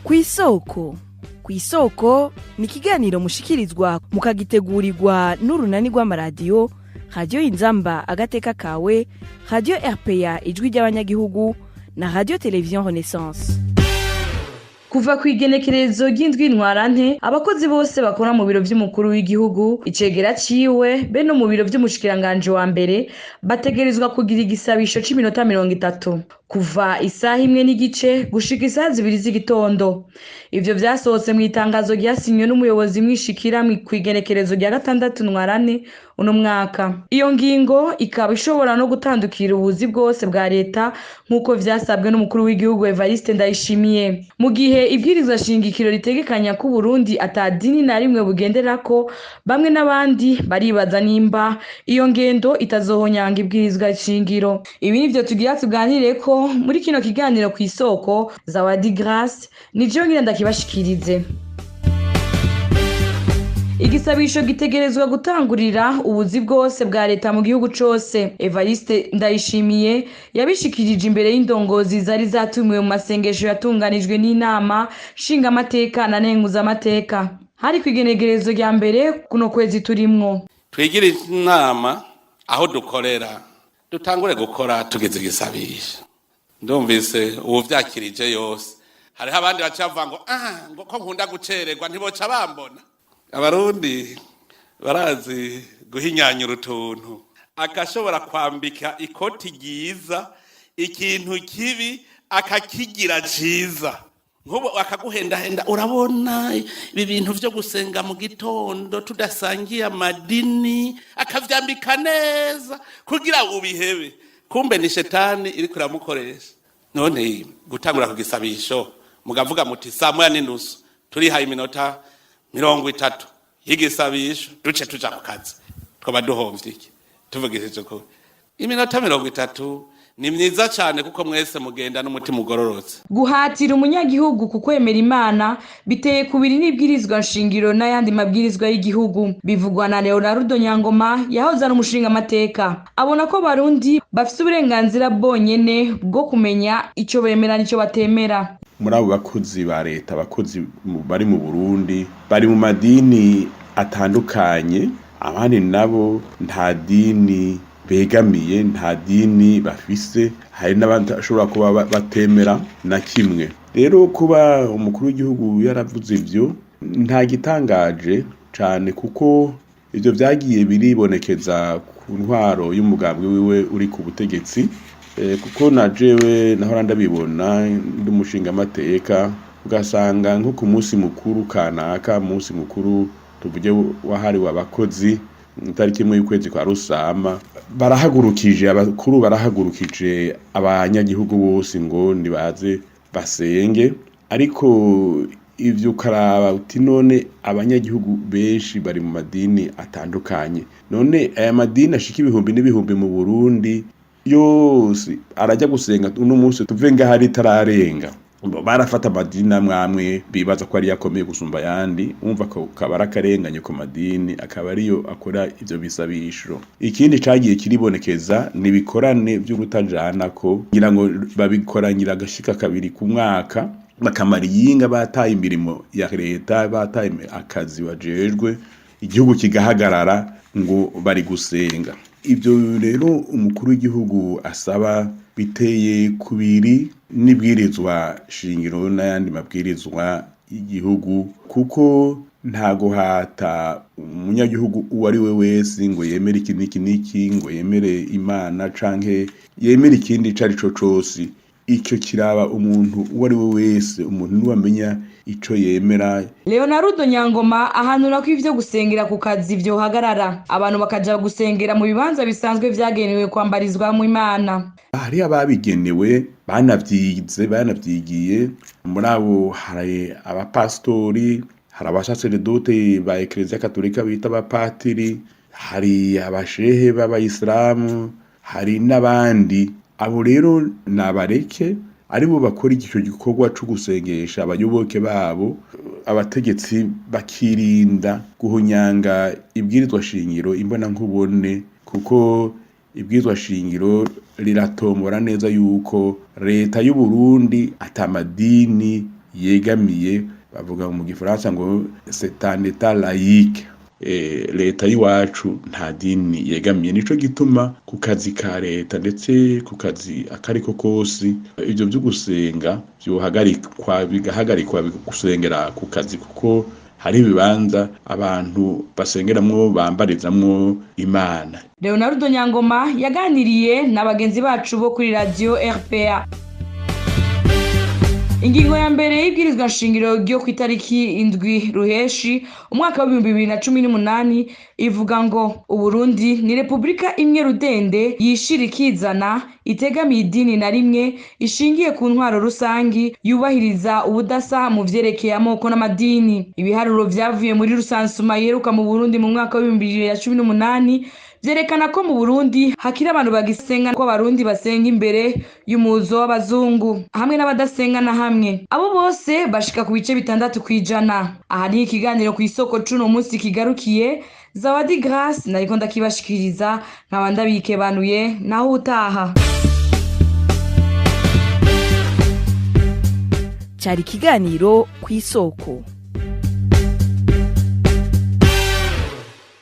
Kw'isoko, kw'isoko ni ikiganiro mushikirizwa mukagitegurirwa n'urunani rw'amaradiyo Radiyo Inzamba Agateka Kawe, Radiyo RPA Ijwi ry'Abanyagihugu na Radiyo Televiziyo Renaissance. Kuva ku igenekerezo ry'indwi Ntwarante, abakozi bose bakora mu biro vy'umukuru w'igihugu, icegera ciwe, be no mu biro vy'umushikiranganji wa mbere bategerezwa kugira igisabisho c'iminota 30 kuva isaha 1:30 gushika isaha 2 z'igitondo. Ivyo vyasohotse mu itangazo ryasinywe n'umuyobozi mwishikira kw'igenekerezo rya 6 Ntwarante uno mwaka. Iyo ngingo ikaba ishobora no gutandukira ubuzi bwose bwa leta nk'uko vyasabwe n'umukuru w'igihugu Evariste Ndayishimiye. Mu gihe ibwirizwa shingikiro ritegekanya ko Uburundi ata dini na rimwe bugenderako, bamwe n'abandi baribaza nimba iyo ngendo itazohonyanga ibwirizwa shingiro. Ibi nivyo tugira tuganireko muri kino kiganiro Kw'isoko. Zawadi Grace ni jewe ngira ndakibashikirize. Igisabisho gitegerezwa gutangurira ubuzi bwose bwa leta mu gihugu cose. Evariste Ndayishimiye yabishikirije imbere y'indongozi zari zatumiwe mu masengesho yatunganijwe n'inama nshingamateka na nkenguzamateka. Hari kw'igenegerezo rya 1 kuno kwezi turimwo. Twigire inama aho dukorera, dutangure gukora tugize igisabisho. Ndumvise ubu vyakirije yose. Hariho abandi baca bavuga ngo ah, ngo ko nkunda gucererwa ntiboca bambona. Abarundi barazi guhinyanyura utuntu, agashobora kwambika ikoti ryiza ikintu kibi akakigira ciza. Nk'ubu akaguhendahenda: urabona ibi bintu vyo gusenga mu gitondo tudasangiye amadini, akavyambika neza kugira ubihebe. Kumbe ni shetani iriko iramukoresha. None gutangura ku gisabisho mugavuga muti saa 1:30 turihaye iminota 30 y'igisabisho, duce tuja ku kazi, twaba duhomvye iki? Tuvugishije ko iminota 30 ni myiza cane, kuko mwese mugenda n'umutima ugororotse. Guhatira umunyagihugu ku kwemera Imana biteye kubiri n'ibwirizwa nshingiro n'ayandi mabwirizwa y'igihugu, bivugwa na Leonardo Nyangoma yahoze ari umushingamateka. Abona ko Abarundi bafise uburenganzira bwonyene bwo kumenya ico bemera n'ico batemera. Muri abo bakozi ba leta, abakozi bari mu Burundi bari mu madini atandukanye, abandi nabo nta dini begamiye, nta dini bafise, hari n'abandi ashobora kuba batemera na kimwe. Rero kuba umukuru w'igihugu yaravuze ivyo nta gitangaje cane, kuko ivyo vyagiye biribonekeza ku ntwaro y'umugambwe wiwe uri ku butegetsi, kuko na jewe nahora ndabibona ndi umushingamateka, ugasanga nko ku munsi mukuru kanaka, munsi mukuru tuvuge wahariwe abakozi, itariki 1 y'ukwezi kwa Rusama, barahagurukije abakuru, barahagurukije abanyagihugu bose ngo nibaze basenge. Ariko ivyo ukaraba uti none abanyagihugu benshi bari mu madini atandukanye, none aya madini ashika ibihumbi n'ibihumbi mu Burundi yose arajya gusenga uno munsi tuve ngaho ritararenga? Barafata amadini amwe amwe bibaza ko ariyo akomeye gusumba ayandi, wumva ko kaba ari akarengane ku madini, akaba ariyo akora ivyo bisabisho. Ikindi cagiye kiribonekeza ni ibikorane vy'urutajanako, ngira ngo babikorangira agashika kabiri ku mwaka, bakamara iyinga bataye imirimo ya leta, bataye akazi bajejwe, igihugu kigahagarara ngo bari gusenga. Ibyo rero umukuru w'igihugu asaba biteye kubiri n'ibwirizwa shingiro n'ayandi mabwirizwa y'igihugu, kuko nta guhata umunyagihugu uwo ari we wese ngo yemere iki n'iki n'iki, ngo yemere Imana canke yemere ikindi ico ari co cose. Icyo kiraba umuntu uwo ari we wese, umuntu niwe ico yemera. Leonardo Nyangoma ahanura ko ivyo gusengera ku kazi vyohagarara, abantu bakaja gusengera mu bibanza bisanzwe vyagenewe kwambarizwamo Imana. Hariho ababigenewe, banavyize, banavyigiye. Muri abo hari abapasitori, hari abasaseredote ba Ekereziya Katolika bita abapatiri, hari abashehe b'abayisilamu, hari n'abandi. Abo rero nabareke aribo bakora ico gikorwa co gusengesha abayoboke babo, abategetsi bakirinda guhonyanga ibwirizwa shingiro imbonankubone, kuko ibwirizwa shingiro riratombora neza yuko leta y'u Burundi ata madini yegamiye. Bavuga mu gifaransa ngo c'est un état laïque. Leta y'iwacu nta dini yegamiye, nico gituma ku kazi ka leta, ndetse ku kazi akariko kose, ivyo vyo gusenga vyohagarikwa, bigahagarikwa gusengera ku kazi, kuko hari ibibanza abantu basengeramwo, bambarizamwo Imana. Leonardo Nyangoma yaganiriye na bagenzi bacu bo kuri Radio RPA. Ingingo ya mbere y'ibwirizwa nshingiro ryo ku itariki 7 Ruheshi umwaka wa 2018 ivuga ngo Uburundi ni repubulika imwe rudende yishira ikizana, itegamiye idini na rimwe, ishingiye ku ntwaro rusangi, yubahiriza ubudasa mu vyerekeye amoko n'amadini. Ibiharuro vyavuye muri rusansuma iheruka mu Burundi mu mwaka wa 2018 vyerekana ko mu Burundi hakiri abantu bagisenga, ko abarundi basenga imbere y'umuzo w'abazungu, hamwe n'abadasenga na hamwe. Abo bose bashika ku bice 6%. Aha ni ikiganiro ku isoko cuno munsi kigarukiye. Zawadi Grace nariko ndakibashikiriza, nkaba ndabikebanuye, naho utaha. Cyari ikiganiro ku isoko.